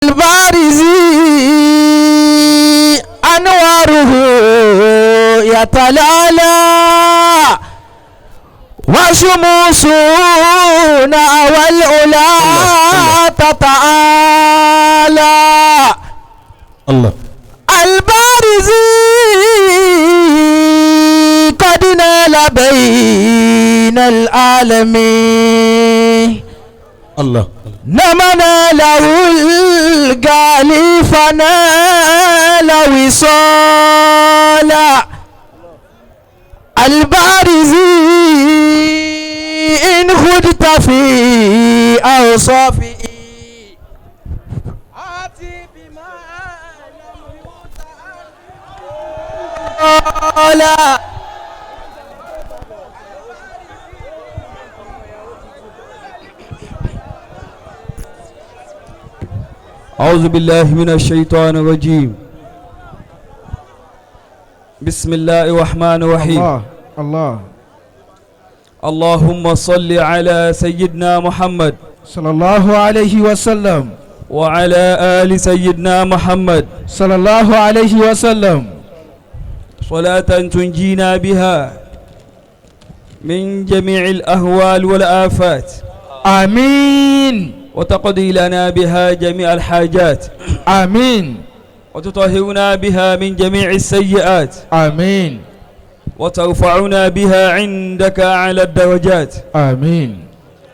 البارزي أنواره يتلالى وشموسنا والعلا تتعالى. الله البارزي قد نال بين العالمين الله نمنا له القالي فنال وصالا. البارزي إن خدت في أوصافه آتي بما لم يؤت. أعوذ بالله من الشيطان الرجيم. بسم الله الرحمن الرحيم. الله الله. اللهم صل على سيدنا محمد صلى الله عليه وسلم وعلى آل سيدنا محمد صلى الله عليه وسلم. صلاة تنجينا بها من جميع الأهوال والآفات. آمين. وتقضي لنا بها جميع الحاجات. آمين. وتطهرنا بها من جميع السيئات. آمين. وترفعنا بها عندك أعلى الدرجات. آمين.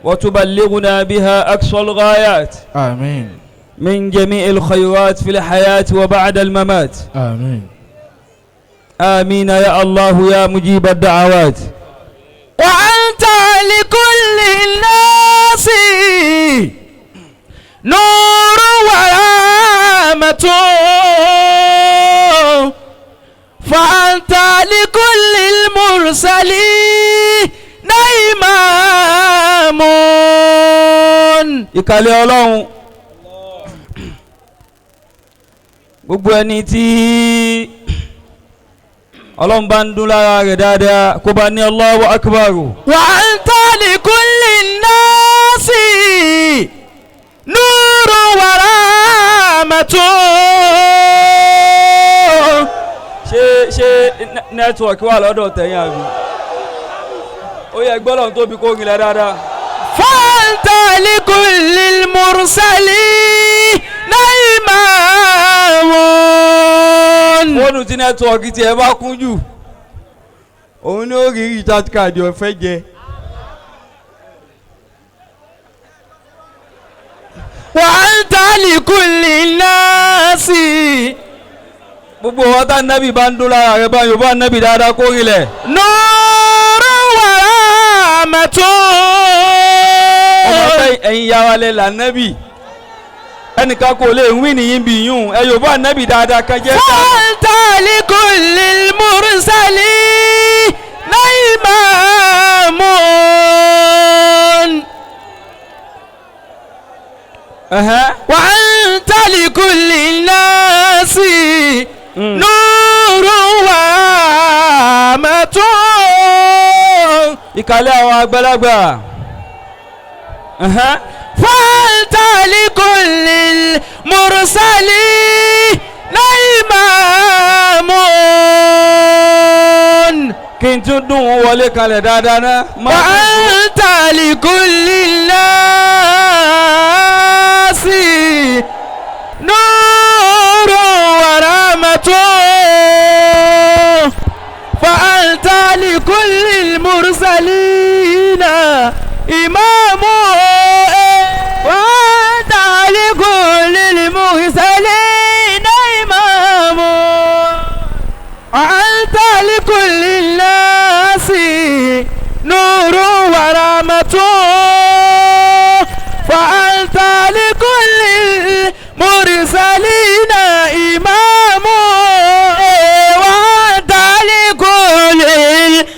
وتبلغنا بها أقصى الغايات. آمين. من جميع الخيرات في الحياة وبعد الممات. آمين. آمين يا الله يا مجيب الدعوات. وأنت لكل الناس نور ورحمة، فأنت لكل المرسلين إمام. Ìkàlẹ̀ Ọlọ́run, gbogbo ẹni tí Ọlọ́run bá ń dún lára rẹ̀ dáadáa kó bá ní Allahu Akbar. وأنت لكل الناس نور ورحمة. Ṣé nẹ́tíwọ̀kì wà lọ́dọ̀ tẹ̀yìn àbí? Ó yẹ gbọ́dọ̀ tóbi kó rinlẹ̀ dáadáa. فأنت لكل المرسلين إمام. Fóònù tí nẹ́tíwọ̀kì tiẹ̀ bá kún jù, òun ni ó rí recharge card ọ̀fẹ́ jẹ. وأنت لكل الناس. Gbogbo wa tá nábì bá ń dún lára rẹ̀ báyìí, bá nábì dáadáa kó rinlẹ̀. نور ورحمة. Ọmọ pé ẹ̀yin yára lẹ là nábì, ẹnìkan kò lè wí nìyí bí yún ẹ yóò bá nábì dáadáa kan jẹ́ ká. فأنت لكل المرسلين إمام. وأنت لكل الناس نور ورحمة. Ìkàlẹ̀ àwọn àgbàlagbà. فأنت لكل المرسلين إمام. Kí n tún dùn ún wọlé kalẹ̀ dáadáa ná. وأنت لكل الناس نور ورحمة. فأنت لكل المرسلين إمام. وأنت لكل المرسلين إمام. وأنت لكل الناس نور ورحمة. فأنت لكل المرسلين إمام. وأنت لكل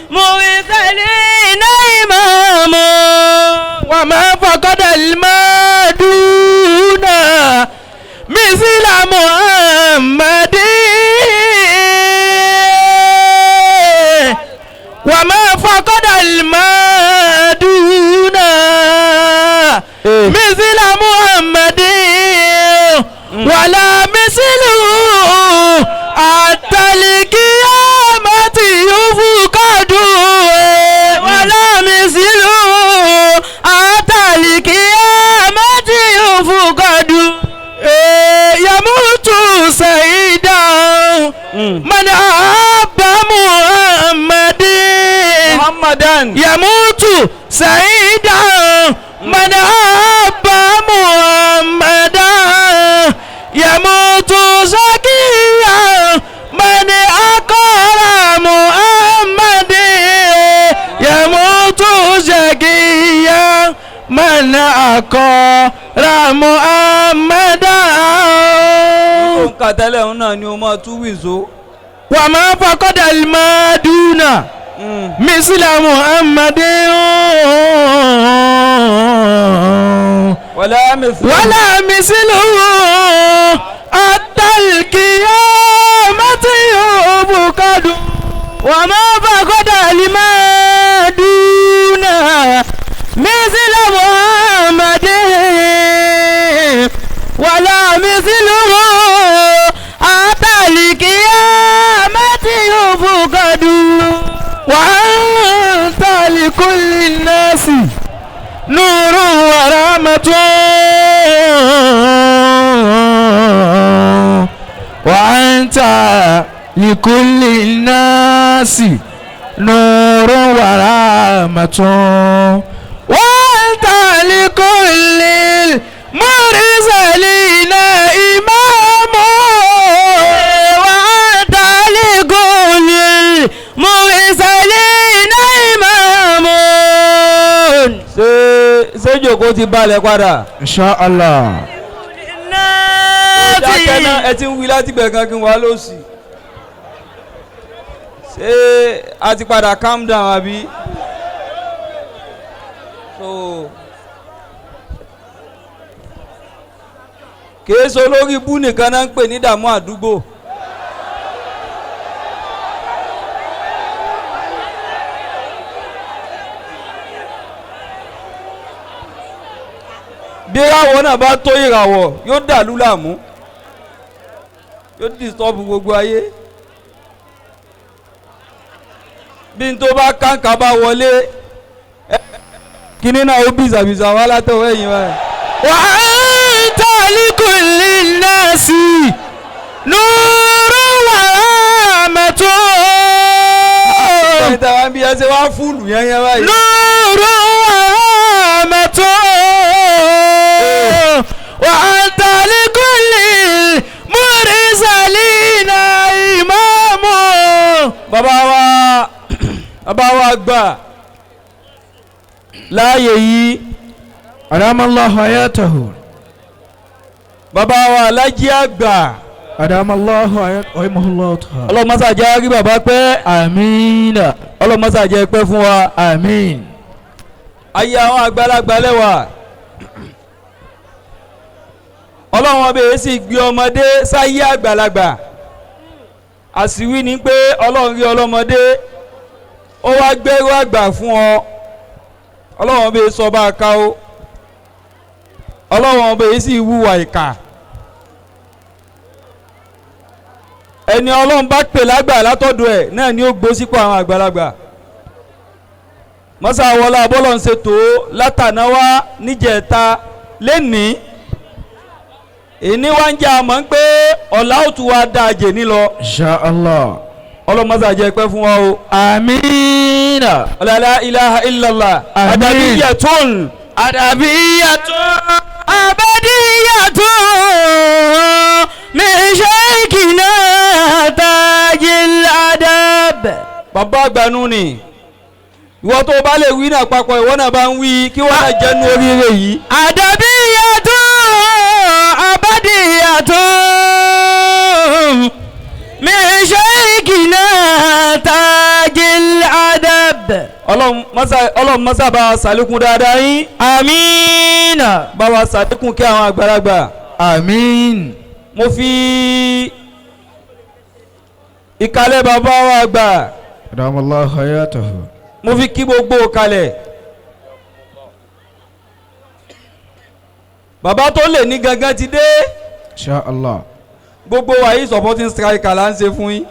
المرسلين إمام. وما فقد المادون مثل محمد. وما فقد المادون مثل محمد. ولا مثله حتى القيامة يفقد ولا مثله حتى القيامة يفقد يموت سعيدا من أحب محمد Muhammadan. يموت سعيدا من أحب محمدا يموت زكيا من أقر محمد يموت زكيا من أقر محمدا Ó ń ka tẹ́lẹ̀ òun náà ni o máa tú wìzó. وما فقد المادون مثل محمد Wala mithluhu. ولا مثله حتى القيامة يفقد وما فقد المادون مثل محمد ولا مثله حتى القيامة يفقد وأنت لكل الناس نور ورحمة وأنت لكل الناس نور ورحمة وأنت لكل المرسلين إمام وأنت لكل المرسلين إمام Ṣé ṣé jòkó ti balẹ̀ padà? Insha Allah. Dákẹ́ náà ẹ ti ń wí láti gbẹ̀kan kí n wá lọ́sì. Ṣé a ti padà calm down àbí? So kìí ṣe olórí ibú nìkan náà ń pè ní ìdààmú àdúgbò. Bí ìràwọ̀ náà bá tó ìràwọ̀ yóò dàlú láàmú, yóò disturb gbogbo ayé. Bí n tó bá kàǹkà bá wọlé, kíní náà ó bìzàbìzà wá látọwọ́ ẹ̀yìn wa. وأنت لكل الناس نور ورحمة Ẹ̀yin tàwa ń bí ẹ ṣe wá fúlù yẹn yẹn báyìí. نور ورحمة وأنت لكل المرسلين إمام Bàbá wa bàbá wa gbà láàyè yìí, Adama Allah hayatahu. bàbá wa alájí àgbà, Adama Allah hayatahu. Rahimahullah ta'ala. ọlọ́mọṣà jẹ́ rí bàbá pẹ́, Amin. ọlọ́mọṣà jẹ́ pẹ́ fún wa. Amin. Ayé àwọn àgbàlagbà lẹ́wà, ọlọ́run ọbẹ̀ yìí sì gbé ọmọdé sáyé àgbàlagbà. Àsìwí ni pé ọlọ́run rí ọlọ́mọdé, ó wá gbẹ́rú àgbà fún ọ. Ọlọ́run ọbẹ̀ yìí sọ bá a ká o, ọlọ́run ọbẹ̀ yìí sì wúwa ìkà. Ẹni ọlọ́run bá pè lágbà látọ̀dọ̀ ẹ̀ náà ni ó gbó sípò àwọn àgbàlagbà. Mọ́sá wọlé abọ́lọ̀ ń ṣètò látànáwá níjẹta lẹ́nìí, ìní wá ń jẹ́ àmọ́ ń pé ọ̀la ó tún wá dáa jè ní lọ. Insha Allah. Ọlọ́mọ́sá jẹ́ pẹ́ fún wa o. Amin. La ilaha illallah. Àmín. Adabiyatun. أدبية أبدية من شيخنا تاج الأدب. Bàbá àgbànú ni ìwọ tó o bá lè wí náà papọ̀, ìwọ náà bá ń wí kí wọ́n náà jẹ́nu oríire yìí. أدبية أبدية من شيخنا تاج الأدب. Ọlọ́run mọ́sá, ọlọ́run mọ́sá bá wa ṣàlékún dáadáa yín. آمين. Bá wa ṣàlékún kí àwọn àgbàlagbà. Amin. Mo fi ìkàlẹ̀ bàbá wa àgbà, Adama Allah hayatahu. mo fi kí gbogbo kalẹ̀. Bàbá tó lè ní gangan ti dé. Insha Allah. Gbogbo wa yìí supporting striker là ń ṣe fún yín.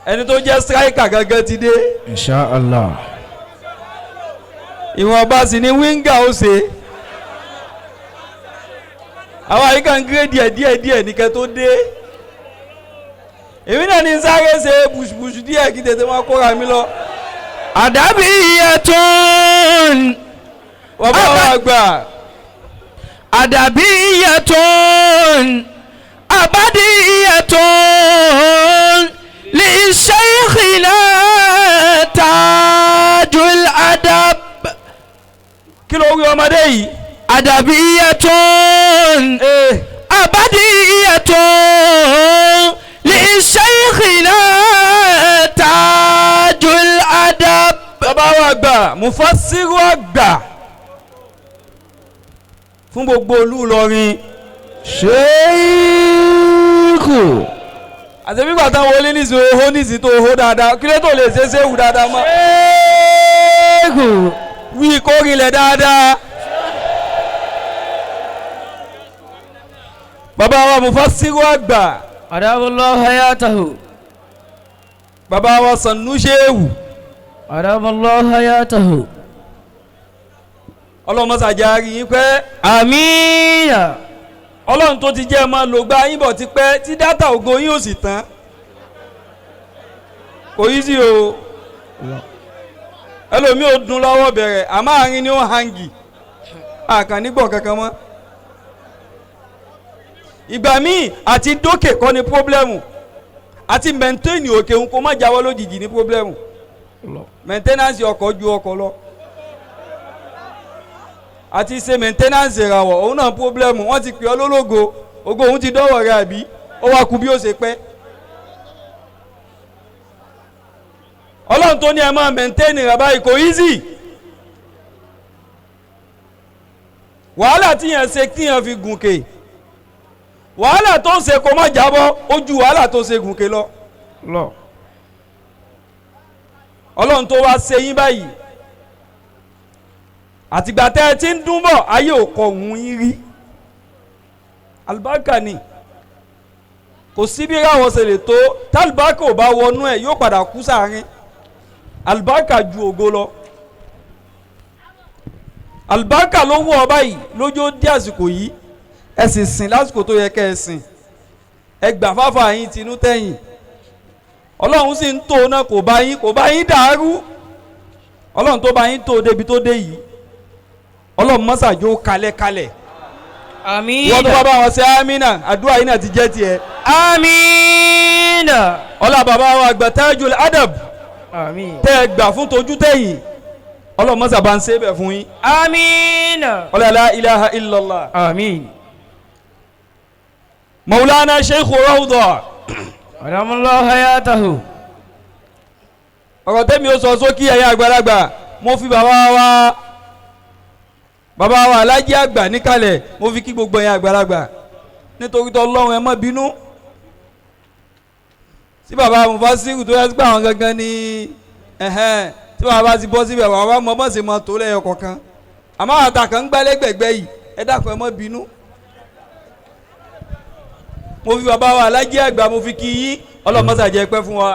Ẹni tó jẹ́ striker gangan ti dé. Insha Allah. Ìwọ̀nba sì ni winger ó ṣe. Àwọn àyíká ń gé díẹ̀ díẹ̀ díẹ̀ nìkan tó dé. Èmi náà ní sáré ṣe bùṣùbùṣù díẹ̀ kí tètè máa kóra mi lọ. Adabiyatun. Bàbá wa àgbà. Adabiyatun. Abadiyatun. Li shaykhina tajul adab. Kí ló wí ọmọdé yìí? Adabiyatun. Abadiyatun. Li shaykhina tajul adab. Bàbá wa àgbà Mufassiru àgbà fún gbogbo olú Ìlọrin. Sheikhu. Àti bí gbàtà wọlé nísìnyí ohó nísìnyí tó ohó dáadáa kí ló tó lè ṣe ṣéwù dáadáa mọ́. Sheikhu. Wí kórìlẹ̀ dáadáa. Bàbá wa Mufassiru àgbà. Adamallahu hayatahu. Bàbá wa Sannu Shehu. Adamallahu hayatahu. Ọlọ́mọsàjà rí yín pẹ́. Àmín. Ọlọ́run tó ti jẹ́ ẹ máa lò gba yín bọ̀ ti pẹ́ tí dátà ògo yín ò sì tán. Kò yí sí o. Ẹlòmíì ò dùn lọ́wọ́ bẹ̀rẹ̀ àmọ́ àárín ni ó hangi. Àkànní gbọ̀ kankan mọ́. Ìgbà míì àti dókè kọ́ ni pírọ́blẹ́mù. Àti mẹ̀ntẹ́nì òkè ń kó má jáwọ́ lójijì ní pírọ́blẹ́mù. Mẹ̀ntẹ́nánsì ọkọ̀ ju ọkọ̀ lọ. Àti ṣe mẹ̀ntẹ́nánsì ìràwọ̀ òun náà pírọ́blẹ́mù. Wọ́n ti pè ọ́ lólógo, ògo òun ti dọ́wọ́ rẹ àbí ó wá kú bí ó ṣe pẹ́. Ọlọ́run tó ní ẹ máa mẹ̀ntẹ́nì rẹ̀ báyìí kò easy. Wàhálà tíyẹn ṣe tíyẹn fi gùnkè, wàhálà tó ń ṣe kó má jábọ́ ó ju wàhálà tó ṣe gùnkè lọ. Ọlọ́run tó wá ṣe yín báyìí àtìgbà tẹ́ ẹ ti ń dún bọ̀ ayé ò kọ òun yín rí. Àlùbáríkà ni kò sí bí ráwọ̀ ṣe lè tó tálùbáríkà ò bá wọnú ẹ̀ yóò padà kú sáárín. Àlùbáríkà ju ògo lọ. Àlùbáríkà ló wọ̀ ọ́ báyìí lójó dé àsìkò yìí. Ẹ sì sìn lásìkò tó yẹ kẹ́ ẹ sìn. Ẹ gbà fáfà yín tinú tẹ̀yìn. Ọlọ́run sì ń tó náà kò bá yín dàrú. Ọlọ́run tó bá yín tó débi tó dé yìí. Ọlọ́run mọ́sàájú kalẹ̀ kalẹ̀. Àmín. Wọ́n tó bá bá wọn ṣe àmínà àdúrà yìí náà ti jẹ́ tiẹ̀. Àmín. Ọlá bàbá wa àgbà Tajul Adab. Àmín. Tẹ́ ẹ gbà fún tojú tẹ̀yìn. Ọlọ́run mọ́sà bá ń ṣe bẹ̀ fún yín. Àmín. Ọlá la ilaha illallah. Àmín. Maulana Sheikh Rawda. Adamallahu hayatahu. Ọ̀rọ̀ tẹ́mi ó sọ sókí ẹ̀yin àgbàlagbà mo fi bàbá wa Alájí àgbà níkàlẹ̀ mo fi kí gbogbo ẹ̀yin àgbàlagbà nítorí tó Ọlọ́run ẹ má bínú sí bàbá Mufassiru tó yẹ sí pé àwọn gangan ní ẹ̀hẹ́n tí bàbá ti bọ́ síbẹ̀ bàbá mọ bọ́ sí mọ tó lẹ́yọ kọ̀ọ̀kan àmọ́ àwọn àtàkàn ń gbálẹ́gbẹ̀gbẹ́ yìí ẹ dákun ẹ má bínú. Mo fi bàbá wa Alájí àgbà mo fi kí yín ọlọ́mọ́sàjẹ́ pẹ́ fún wa.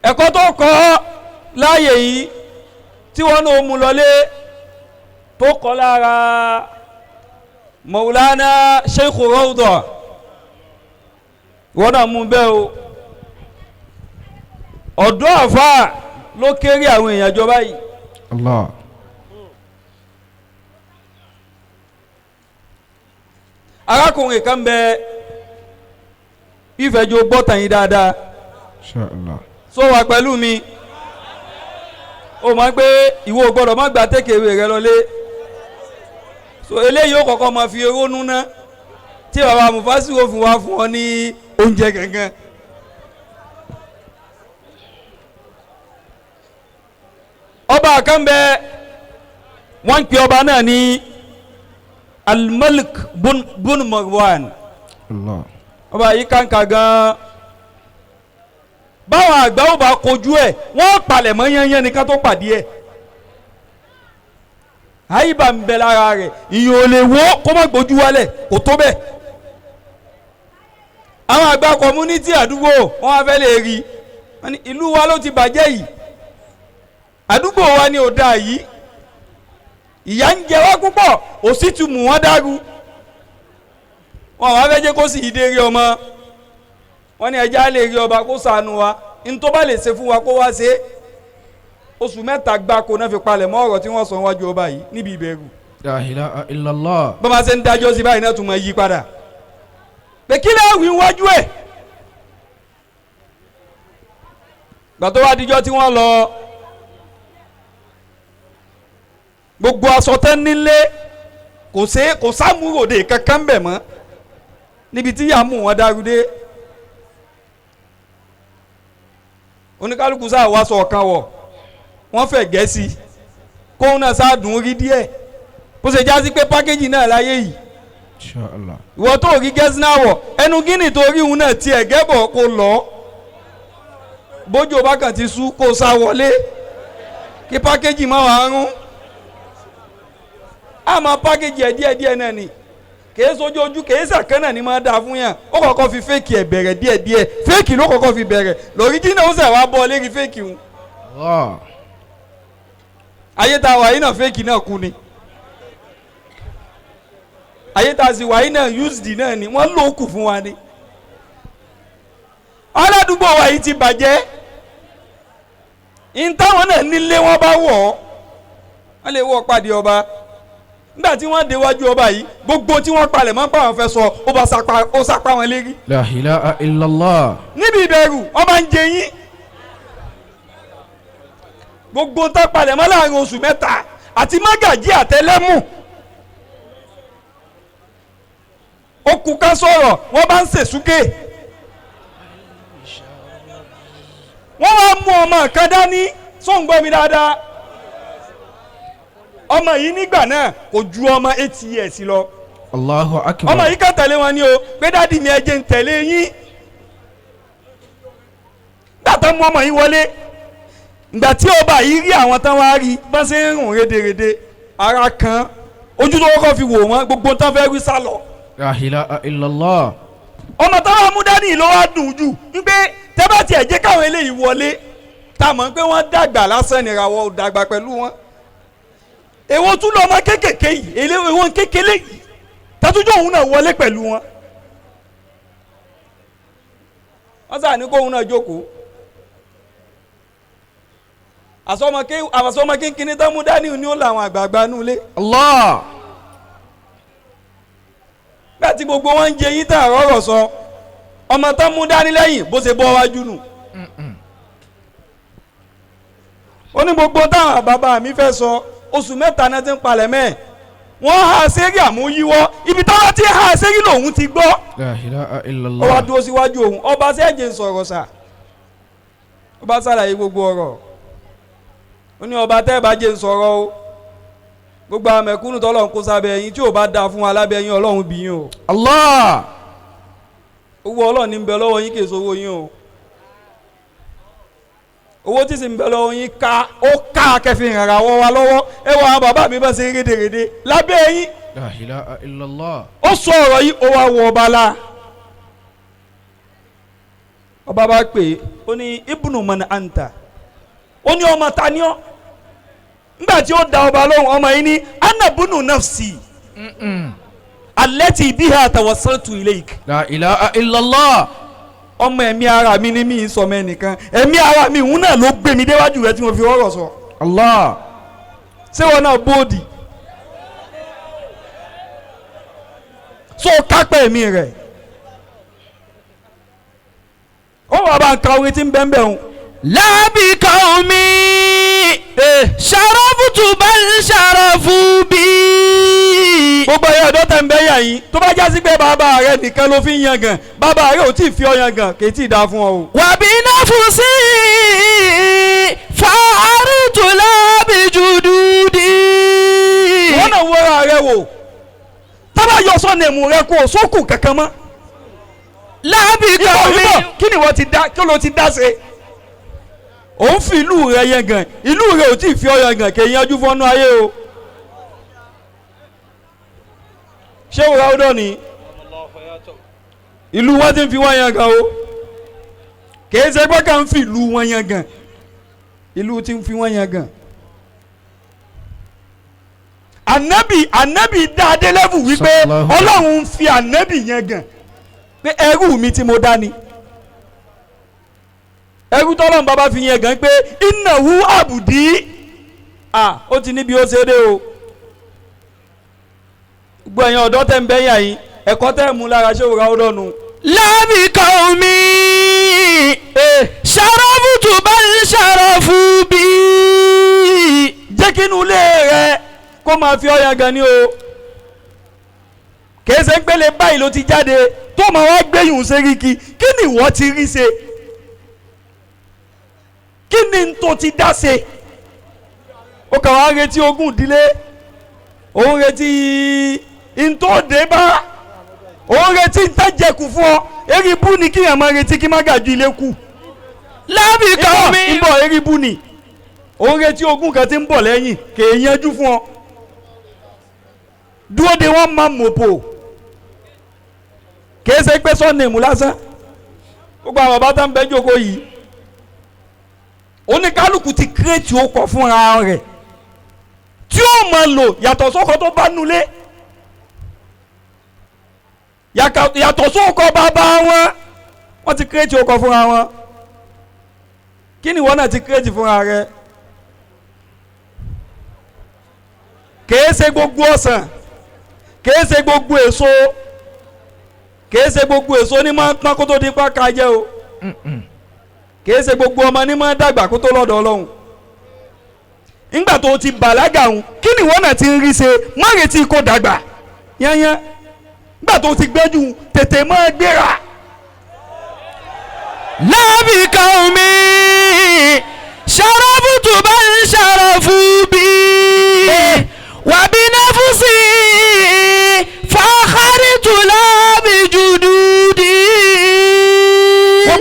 Ẹ̀kọ́ tó kọ́ láàyè yìí tí wọ́n náà mú lọlé tó kọ́ lára Maulana Sheikh Rawda wọ́n náà mú bẹ́ẹ̀ o. Ọ̀dọ́ àfa ló kéré àwọn èèyàn jọ báyìí. Allah. Arákùnrin kan bẹ ìfẹ́jọ́ gbọ́tàn yín dáadáa. Insha Allah. So wà pẹ̀lú mi. O mọ̀ pé ìwọ ò gbọ́dọ̀ má gba tékèwé rẹ lọlé. So eléyìí ó kọ́kọ́ máa fi ronú ná tí bàbá Mufassiru fún wa fún ọ ní oúnjẹ gangan. Ọba kan bẹ wọ́n ń pè ọba náà ní Al-Malik bun Marwan. Allah. Ọba yìí kàǹkà gan. Báwọn àgbà ò bá kojú ẹ̀, wọ́n palẹ̀ mọ́ yányán ni ká tó pàdé ẹ̀. Àyíbá ń bẹ lára rẹ̀, ìyẹn ò lè wó kó má gbójú wálẹ̀, kò tó bẹ́ẹ̀. Àwọn àgbà community àdúgbò wọn wá fẹ́ lè rí i, wọ́n ní ìlú wa ló ti bàjẹ́ yìí, àdúgbò wa ni ò dáa yìí, ìyà ń jẹ wá púpọ̀, òsì ti mú wọn dàrú. Wọn wá fẹ́ jẹ́ kó sì dé rí ọmọ. Wọn ní ẹja lè rí ọba kó ṣàánú wa, ní tó bá lè ṣe fún wa kó wá ṣe é. Oṣù 3 gbáko náà fi palẹ̀ mọ́ ọ̀rọ̀ tí wọ́n sọ wájú ọba yìí níbi ìbẹ̀rù. La ilaha illallah. Bọ́n bá ṣe ń dájọ́ sí báyìí náà tún máa yí padà pé kí lè wí wájú ẹ̀. Gbà tó wá dijọ́ tí wọ́n lọ, gbogbo aṣọ tán nílé kò sí, kò sámúròde kankan bẹ̀ mọ́ níbi tí yàá mú wọn dárúdé. Oníkálukú sáà wá sọ ọ̀kan wọ̀, wọ́n fẹ̀ gẹ̀ẹ́sì kóun náà sáà dùn rí díẹ̀, bó ṣe já sí pé pákéjì náà láyé yìí. Inshallah. Ìwọ tó rí gẹ́sì náà wọ̀, ẹnu gíní tó rí òun náà tiẹ̀ gẹ́bọ̀ kó lọ, bójú ọba kan ti sú kó sá wọlé kí pákéjì má wàá rún. Àmọ́ pákéjì ẹ̀ díẹ̀ díẹ̀ náà ni, kìí sojú ojú, kìí sàkán náà ni máa dáa fún yàn. Ó kọ́kọ́ fi fẹ́ẹ̀kì ẹ̀ bẹ̀rẹ̀ díẹ̀ díẹ̀, fẹ́ẹ̀kì ló kọ́kọ́ fi bẹ̀rẹ̀, lọ́ríjìnà ó sẹ̀ wá bọ́ lérí fẹ́ẹ̀kì hùn. Allah. Ayé tá a wà yìí náà fẹ́ẹ̀kì náà kú ni, ayé tá a sì wà yìí náà used náà ni, wọ́n lò ó kù fún wa ni. Aládùúgbò wa yìí ti bàjẹ́, ìntàwọn náà nílé wọn bá wọ̀ ọ́, wọ́n lè wọ́ pàdé ọba. Nígbà tí wọ́n déwájú ọba yìí, gbogbo tí wọ́n palẹ̀ mọ́ pàwọn fẹ́ sọ, ó bá sapa, ó sapa wọn lérí. La ilaha illallah. Níbi ìbẹ̀rù ọba ń jẹ yín, gbogbo tó palẹ̀ mọ́ láàrin oṣù 3 àti mágàjí àtẹlẹ́mù, ó kú ká sọ̀rọ̀, wọ́n bá ń sèṣúkè. Wọ́n wá mú ọmọ kan dání, sóńgbọ́ mi dáadáa. Ọmọ yìí nígbà náà kò ju ọmọ 8 years lọ. Allahu akbar. Ọmọ yìí kàn tẹ̀lé wọn ni o, pé dádì mi ẹ jẹ́ ń tẹ̀lé yín. Nígbà tó mú ọmọ yìí wọlé, ìgbà tí ọba yìí rí àwọn tán wá rí bá ṣe ń rùn rédèrèdè, ara kan ojú tó kọ́kọ́ fi wò wọ́n, gbogbo tán fẹ́ rí sálọ. La ilaha illallah. Ọmọ táwọn mú dání ló wá dùn jù wípé tẹ́ bá tiẹ̀ jẹ́ káwọn eléyìí wọlé, tá a mọ̀ pé wọ́n dàgbà lásán nìràwọ̀ ò dàgbà pẹ̀lú wọn. Èwo tún lọ ọmọ kéékèèké yìí, èwo kékeré yìí tàtújọ́ òun náà wọlé pẹ̀lú wọn. Wọ́n sà ní kóun náà jókòó. Àsọmọ kínkínní tán mú dání ni ó làwọn àgbààgbà nulẹ̀. Allah. Nígbà tí gbogbo wọn ń jẹ yín tàn rọrọ sọ, ọmọ tán mú dání lẹ́yìn bó ṣe bọ́ wájú nù. Ó ní gbogbo táwọn bàbá mi fẹ́ sọ, oṣù 3 náà ti ń palẹ̀ mẹ́ẹ̀. Wọ́n há sẹ́rí àmúyíwọ́, ibi táwọn ti há sẹ́rí lòun ti gbọ́. La ilaha Ó illallah. wá dúró síwájú òun, ọba sẹ́ẹ̀jẹ̀ ń sọ̀rọ̀ sà. Ó bá ṣàlàyé gbogbo ọ̀rọ̀. Ó ní ọba tẹ́ ẹ bá jẹ́ ń sọ̀rọ̀ o, gbogbo àwọn mẹ̀kúnnù tọ́lọ́run kó sábẹ́ yín, tí ò bá dáa fún wa lábẹ́ yín, Ọlọ́run bí yín o. Allah. Owó Ọlọ́run ní ń bẹ lọ́wọ́ yín, kì í sowó yín o. Owó tí sì ń bẹ lọ́wọ́ yín ká, ó ká kẹfì ràrà wọ́ wa lọ́wọ́. Ẹ wọ àwọn bàbá mi bá ṣe rédèrèdè lábẹ́ yín. La ilaha illallah. Ó sọ ọ̀rọ̀ yìí, ó wá wọ ọba la. Ọba bá pè é, ó ní ibùnú mọ̀nà àǹtà, ó ní ọmọ ta ni ọ́. Nígbà tí ó da ọba lóhùn, ọmọ yìí ní anabunu nafsi allati biha tawassaltu ilayk. La ilaha illallah. Ọmọ ẹ̀mí ara mi ní mi sọmọ ẹnìkan, ẹ̀mí ara mi òun náà ló gbé mi déwájú rẹ tí mo fi rọrọ̀ sọ. Allah. Ṣé wọn náà bóòdì? So kápẹ́ ẹ̀mí rẹ̀. Ó wà bá ń ka orin tí ń bẹ́ẹ̀ bẹ́ẹ̀ o. Lábì qaumi ṣàròfùtù bá ń ṣàròfù bí. Gbogbo ẹ̀yà ọ̀dọ́ tẹ̀ ń bẹ́ yà yín, tó bá jásí pé bàbá rẹ nìkan ló fi ń yangàn, bàbá rẹ ò tí ì fi ọ yangàn, kì í tí ì dáa fún ọ o. Wàbí náfùsí fàárùtù lábì jùdúdì. Wọ́n náà wọ́ra rẹ wò, tábà yọ sọ́nà ẹ̀mú rẹ kó o sókù kankan mọ́. Lábì qaumi Ìbọ̀ kí ni wọ́n ti dá, kí ló ti dá ṣe? Òun fi ìlú rẹ yẹn gan, ìlú rẹ ò tí ì fi ọ yẹn gan, kè é yanjú fọ́nú ayé o. Ṣé wòrà ó dọ̀ ni ìlú wọn ti ń fi wọn yẹn gan o, kè é ṣe pé kà ń fi ìlú wọn yẹn gan, ìlú ti ń fi wọn yẹn gan. Ànábì dá adé lẹ́fù wípé Ọlọ́run ń fi ànábì yẹn gan pé ẹrú mi tí mo dá ni, ẹrú tọ́lọ́run bàbá fi yẹn gan pé innahu abudi, ó ti níbi ó ṣe dé o. Gbogbo ẹ̀yin ọ̀dọ́ tẹ̀ ń bẹ́ yà yín, ẹ̀kọ́ tẹ̀ mú lára ṣé òwúrọ̀ ọ̀dọ́ nu. Lábì qaumi sharafutu bal sharafu bi. Jẹ́ kí inú ilé rẹ kó máa fi ọyàn gan ni o, kìí ṣe ń pélé báyìí ló ti jáde tó máa wá gbẹ̀yìn sẹ́ríkì. Kí ni ìwọ ti rí ṣe? Kí ni n tó ti dá ṣe? Ó kàn wá retí ogún ìdílé, òun retí n tó dé bá, òun retí n tẹ́jẹ̀kù fún ọ. Eribu ni kíyàn máa retí kí má gàjú ilé kù. Lábì qaumi ń bọ̀ eribu ni òun retí ogún kan tí ń bọ̀ lẹ́yìn kèé yanjú fún ọ. Dúró de wọn máa mọ̀pọ̀, kìí ṣe pé sọ́ọ̀nì mú lásán. Gbogbo àwọn bàbá tá ń bẹ́ jókòó yìí, oníkálukú ti kírètì okọ̀ fúnra rẹ̀ tí ó máa lò yàtọ̀ sóko tó bá nulẹ̀, yàtọ̀ sóko bàbá wọn, wọ́n ti kírètì okọ̀ fúnra wọn. Kí ni ìwọ náà ti kírètì fúnra rẹ̀? Kìí ṣe gbogbo ọsàn, kìí ṣe gbogbo èso, kìí ṣe gbogbo èso ní máa ń pọ́n kó tó di pa ká jẹ o. Kìí ṣe gbogbo ọmọ ní máa ń dàgbà kó tó lọ́dọ̀ Ọlọ́run. Nígbà tó ti bàlágà ń, kí ni ìwọ náà ti ń rí ṣe? Má retí kó dàgbà yányán. Nígbà tó ti gbẹ́jú, tètè máa gbéra. Lábì qaumi sharafutu bal sharafu bi wa bi nafsi fakharitu la bi jududi. Wọ́n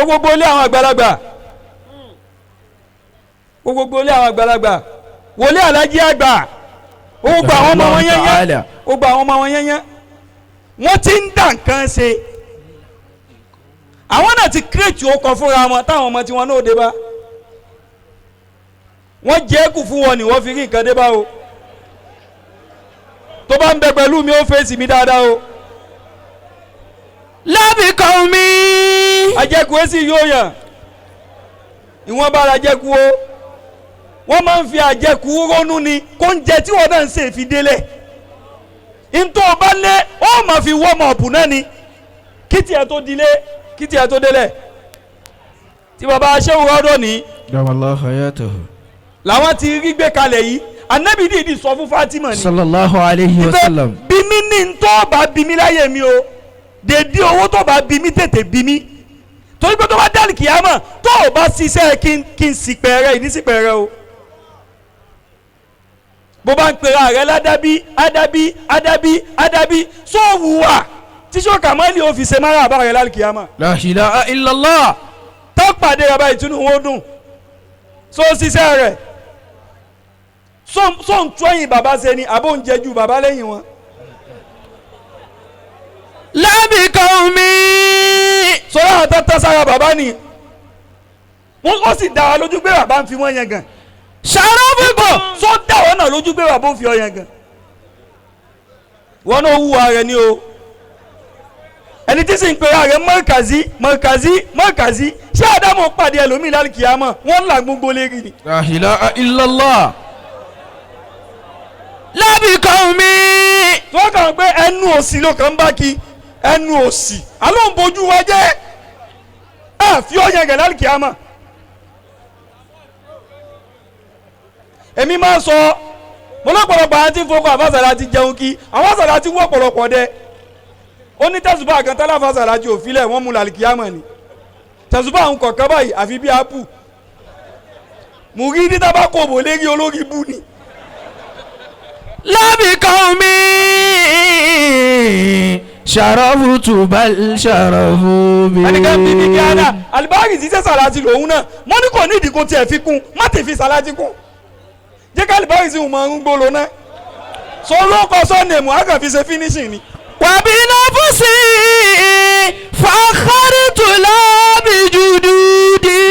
gbogbo lé àwọn àgbàlagbà, wọ́n gbogbo lé àwọn àgbàlagbà, wọlé alájí àgbà, wọ́n gbogbo àwọn ọmọ wọn yẹ́nyẹ́, gbogbo àwọn ọmọ wọn yẹ́nyẹ́, wọ́n ti ń dà nǹkan ṣe. Àwọn náà ti kírètì ọkọ̀ fúnra wọn táwọn ọmọ tiwọn náà dé bá. Wọ́n jẹ́ kù fún wọn ni wọ́n fi rí nǹkan dé bá o. Tó bá ń bẹ pẹ̀lú mi, ó fèsì mi dáadáa o. Lábì qaumi Àjẹkù èsì yóò yàn, ìwọ̀n bá ra jẹ́kù o. Wọ́n máa ń fi àjẹkù rónú ni kó ń jẹ tí wọ́n náà ń ṣe ìfidélẹ̀. Ntọ́ bá lé, ó máa fi wọ́ọ̀mù ọ̀pù náà ni kí tiẹ̀ tó dilé, kí tiẹ̀ tó délẹ̀. Tí baba aṣẹ́wó rọ́dọ̀ ní làwọn ti rí gbé kalẹ̀ yìí. Ànábì dìídì sọ fún Fatima ni sallallahu alayhi wa sallam, bí mi ní ntọ́ bá bí mi láyé mi o, dèdí owó tó bá bí mi tètè bí mi, torí pé tó bá dálì kìámà tó o bá ṣiṣẹ́ kí n sì pẹ̀rẹ̀ ìní sì pẹ̀rẹ̀ o. Bó bá ń pera rẹ ládábí ádábí ádábí ádábí sóòwù wà tí sọ́kà mọ́lì ò fi ṣe mára àbá rẹ lálì kìámà. La ilaha illallah. Tó pàdé bàbá ìtúnú wọn dùn, só ṣiṣẹ́ rẹ̀, só ń tún ẹ̀yìn bàbá ṣe ni àbó ń jẹ ju bàbá lẹ́yìn wọn. Lábì qaumi sọ́yà àwọn tó tán sára bàbá ni wọ́n sì dá wa lójú pé bàbá ń fi wọ́n yẹn gan. sharafutu sọ dá wọn náà lójú pé bàbá ń fi ọ yẹn gan. Wọn náà wúwa rẹ ni o. Ẹni tí sì ń pera rẹ mọ́kàzí mọ́kàzí mọ́kàzí, ṣé Ádámù pàdé ẹlòmíì lálùkìyámọ̀ wọ́n ń là gbogbo lérí ni. La ilaha illallah. Lábì qaumi Tí wọ́n kàn pé ẹnu òsì ló kàn ń bá kí ẹnu òsì alóhùn bojú wa jẹ́ ẹ fi ọ yẹn gẹ̀ lálùkìyámọ̀. Èmi máa ń sọ mo lọ́pọ̀lọpọ̀ àti fọkọ àfàsàlà ti jẹun kí àwọn àfàsàlà ti wọ́ ọ̀pọ̀lọpọ̀ dẹ. Ó ní tẹ̀sùbá kan tálá àfàsàlà ti òfilẹ̀ wọ́n mú làlìkíyàmọ̀ ni tẹ̀sùbá àwọn kọ̀ọ̀kan báyìí àfi bí ápù mùrí ní tábàkò bò lérí olórí bú ni. Lábì qaumi شرفت بل شرفوا بي. Ẹnìkan bí bí kíánà alibari ti ṣe sàlájì lòun náà mo ní kò ní ìdí kò tiẹ̀ fi kún, má ti fi sàlájì kún, jẹ́ ká alibari sì mọ ń gbó lóná sọ lóko sọ́ọ̀nì mu àgàn fi ṣe finishing ni. وبنفسي فخرت لا بجدودي.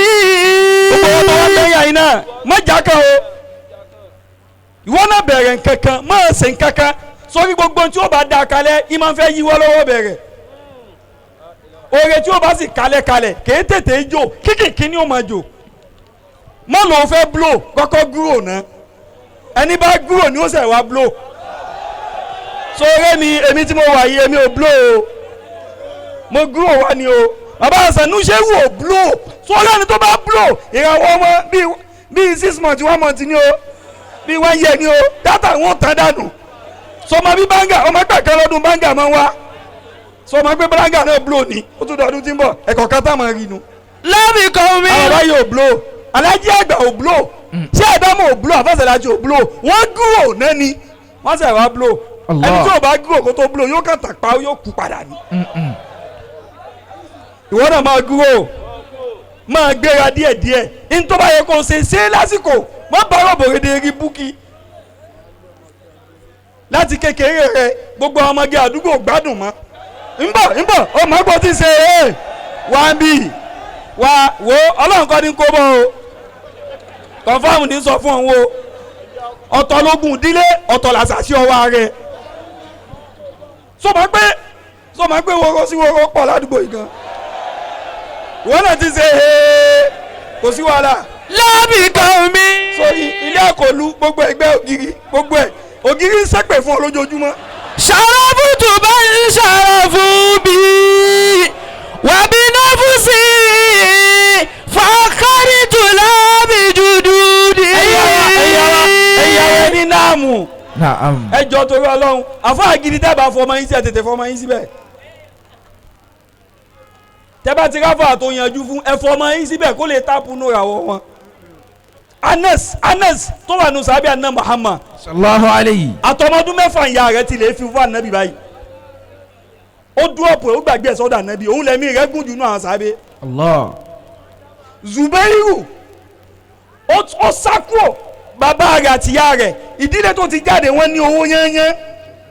Gbogbo wọn tó wá lẹ́yìn àyín náà má jà kan o, ìwọ náà bẹ̀rẹ̀ nkankan, má ṣe nkankan sórí gbogbo tí ó bá da kalẹ̀ í máa ń fẹ́ yíwọ́ lọ́wọ́ bẹ̀rẹ̀ oore tí ó bá sì kalẹ̀ kalẹ̀ kèé tètè jò kíkìkí ni ó máa jò. Má lòun fẹ́ blow, kọ́kọ́ gúrò náà, ẹni bá gúrò ni ó sẹ̀ wá blow. Sóore mi, èmi tí mo wà yìí, èmi ò blow o, mo gúrò wá ni o. Bàbá Sanu ṣé wò blow sórí ẹni tó bá blow ìràwọ̀ ọmọ bíi 6 months, 1 month ni o, bíi 1 year ni o, data wọn tán dànù. Sọmọ bí banga ọmọ ẹgbẹ́ kan lọ́dún banga máa ń wá sọmọ pé banga náà blow ni, ó tún dọ̀dún tí ń bọ̀ ẹ̀kọ́ kan tá máa rí nu. لا بقومي. Àwọn bàbá yìí ò blow, alájí àgbà ò blow, ṣé àdámọ̀ ò blow, àfẹsẹ̀lájí ò blow, wọ́n gúrò náà ni wọ́n sẹ̀ wá blow. Allah. Ẹni tí ò bá gúrò kó tó blow yóò kàn tàpá, yóò kú padà ni. Ìwọ náà máa gúrò, máa gbéra díẹ̀díẹ̀ ní tó bá yẹ kó ṣe ṣe lásìkò, má bá rọ̀bọ̀rẹ̀dẹ̀ rí búkì láti kékeré rẹ. Gbogbo àwọn ọmọge àdúgbò gbádùn mọ́ nbọ nbọ ọmọ ẹgbẹ́ tí ń ṣe é wá ń bì wá wo. Ọlọ́run kọ́ ni kó bọ́ o, confirm ní sọ fún òun o. Ọ̀tọ̀ lógun ìdílé, ọ̀tọ̀ làṣàṣì ọwọ́ rẹ. Sọ ma pé wọ́rọ́ sí wọ́rọ́ pọ̀ ládùúgbò yìí gan. Ìwọ náà ti ṣe é, kò sí wàhálà. لا بقومي. Sórí ilé àkọlù gbogbo ẹgbẹ́ ògiri, gbogbo ẹ̀ ògiri ń ṣépè fún ọ lójoojúmọ́. شرفت بل شرفوا بي وبنفسي فخرت لا بجدودي. Ẹ̀yà wa ní náàmù. Naam. Ẹ jọ torí Ọlọ́run, àfáà gidi dábàá fọmọ yín sí, ẹ tètè fọmọ yín síbẹ̀. Tẹ́bá ti ráfà tó yanjú fún ẹ, fọmọ yín síbẹ̀ kó lè tápù nù ràwọ̀ wọn. Anas, Anas tó wà nù sábẹ́ àná Muhammad Sallallahu alayhi. àtọmọdún 6 ìyá rẹ̀ ti lè fi fún ànábì báyìí. Ó dúró pé ó gbàgbé ẹ̀ sọ́dọ̀ ànábì, òun lẹ́mí rẹ̀ gùn jù nù àwọn sábẹ́. Allah. Zubairu ó sá kúrò, bàbá rẹ̀ àti ìyá rẹ̀, ìdílé tó ti jáde wọ́n ní owó yányán,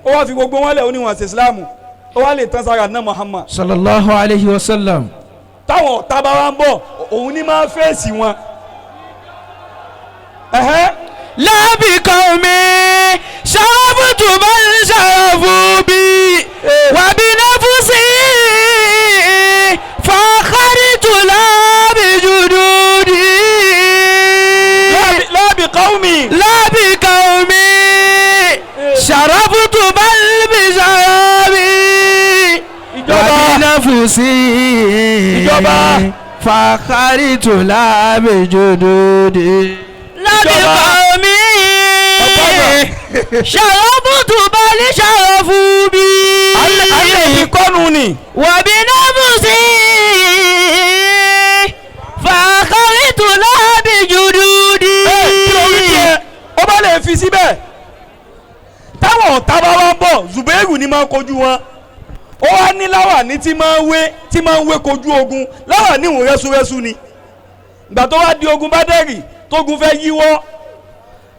ó wá fi gbogbo wọn lẹ̀, ó ní wọn ṣe Ìsìlámù, ó wá lè tán sára náà Muhammad. Sallallahu alayhi wa sallam. Táwọn ọ̀tá bá wá ń bọ̀, òun ní máa fèsì wọn. Ẹ̀hẹ́. لا بقومي شرفت بل شرفوا بي وبنفسي فخرت لا بجدودي. لا بقومي. لا بقومي شرفت بل بشرفي. Ìjọba. وبنفسي Ìjọba. فخرت لا بجدودي. لا بقومي شرفت بل شرفوا بي. Alẹ́ fi kọ́nu ni. وبنفسي فخرت لا بجدودي. Ẹ kí ló wí tiẹ̀ ó bá lè fi síbẹ̀? Táwọn ọ̀tá bá wá ń bọ̀, Zubairu ni máa ń kojú wọn. Ó wá ní láwàní tí máa ń wé kojú ogun, láwàní ìhùn rẹ́súrẹ́sú ni. Ìgbà tó wá di ogun Bádẹ́rì, tógun fẹ́ yíwọ́,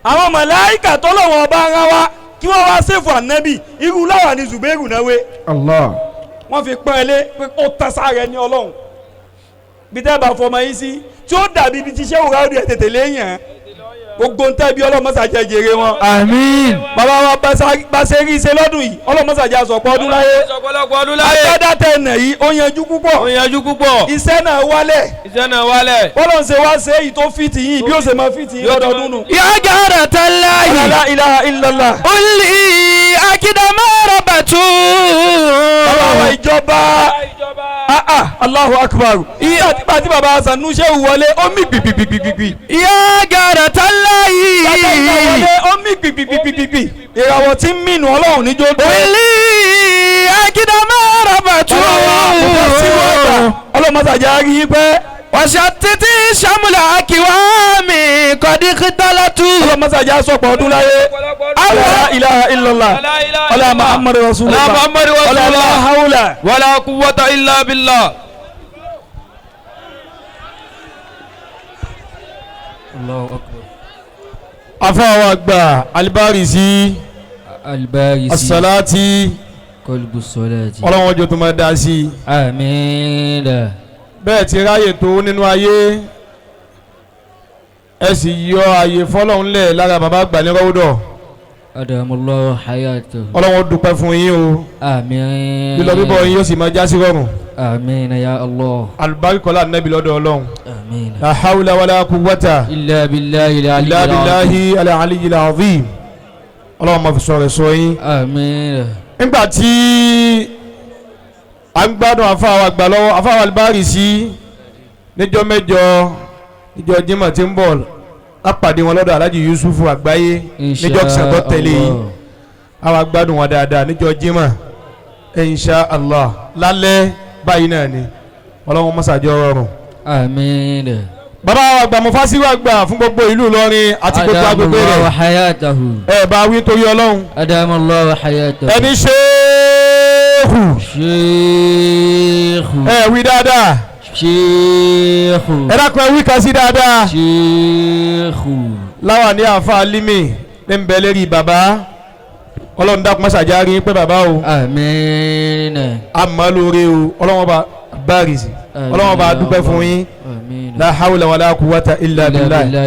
àwọn màláíkà tọ́lọ́wọ́n ọba ara wa kí wọ́n wá sèfù ànábì, irú láwàní Zubairu náà wé. Allah. Wọ́n fi pọ́n ẹ lé pé ó tán sára ẹni Ọlọ́run. Bí tẹ́ bá fọmọ yín sí tí ó dàbí ibi tí sẹ́wọ̀n ráúdì ẹ̀ tètè léèyàn gbogbo ń tẹ́ bí ọlọ́mọsàjẹ́ jèrè wọn. Àmín. Bàbá wa bá ṣe rí iṣẹ́ lọ́dún yìí, ọlọ́mọsàjẹ́ àsọ̀pọ̀ ọdún láyé. Ọ̀pọ̀lọpọ̀ ọdún láyé. Agbádá tẹ̀ nà yìí ó yanjú púpọ̀. Ó yanjú púpọ̀. Iṣẹ́ náà wálẹ̀. Iṣẹ́ náà wálẹ̀. Bọ́lọ̀ ń ṣe wá ṣe èyí tó fìtì yìí bí ó ṣe máa fìtì yìí lọ́dọọdún nù. يا جارة الله. La ilaha illallah. قل لي أكد ما ربته. Bàbá wa ìjọba. Ah ah, Allahu akbar. Ìgbà tí bàbá Sanu ṣe wọlé, ó mì gbìgbìgbìgbì. يا جارة الله. Bàbá ìgbà wọlé, ó mì gbìgbìgbìgbì. Ìràwọ̀ tí ń mìnú Ọlọ́run níjó dúró. قل لي أكد ما ربته. Ọlọ́mọsàjà rí i pẹ́. وشتت شمل أكوامي قد اختلطوا. Ọlọ́mọsàjà sọ̀pọ̀ ọdún láyé. Àwọn La ilaha illallah La ilaha ọlá illallah. muhammadu La rasulullah Muhammadu ọlá la rasulullah. hawla. Wala quwwata illa billah. Allahu akbar. Afáwọn àgbà Alibarisi Albarisi. Asalati Qalbu salati. ọlọ́wọ́n jọ tó máa dá sí i. Àmín. Bẹ́ẹ̀ ti ráyè tó nínú ayé ẹ sì yọ àyè fọlọ́hún lẹ̀ lára bàbá àgbà ní rọ́wọ́dọ̀ Adamallahu hayatahu. ọlọ́wọ́n dúpẹ́ fún yín o Àmín. lílọ bíbọ̀ yín yóò sì máa já sí rọrùn Àmín ya Allah. alùbáríkọ́lá nẹ́bí lọ́dọ̀ ọlọ́run Àmín. la hawla wala quwwata Illa billahi al-aliyyil illa azim. billahi al-aliyyil azim ọlọ́run máa fi sọ̀rọ̀ sọ yín. Àmín. Nígbà tí a ń gbádùn afáwa àgbà lọ́wọ́ afáwa Albarisi níjọ́ mẹ́jọ níjọ́ Jímọ̀ tí ń bọ̀ lápàdé wọn lọ́dọ̀ Alhaji Yusufu àgbáyé níjọ́ kìsàtọ́ tẹ̀lé yìí àwa gbádùn wọn dáadáa níjọ́ Jímọ̀ insha Allah lálẹ́ báyìí náà ni ọlọ́run mọ́sàájọ́ rọrùn. Àmín. Bàbá wa àgbà Mufasiru àgbà fún gbogbo ìlú Ìlọrin àti gbogbo agbègbè Adamallahu rẹ̀ hayatahu. ẹ bá wí torí ọlọ́run Adamallahu hayatahu. ẹni ṣéèkù Sheikhu. ẹ wí dáadáa Sheikhu. ẹ dákun ẹ wí kan sí dáadáa. Sheikhu. Láwa ní àfa alimi ní ń bẹ lérí bàbá ọlọ́run dákun mọ́sàájá rí pé bàbá o Àmín. àmọ́ lóore o ọlọ́run bá bárìsì ọlọ́run bá dúpẹ́ fún yín Àmín. la hawla wala quwwata illa billah.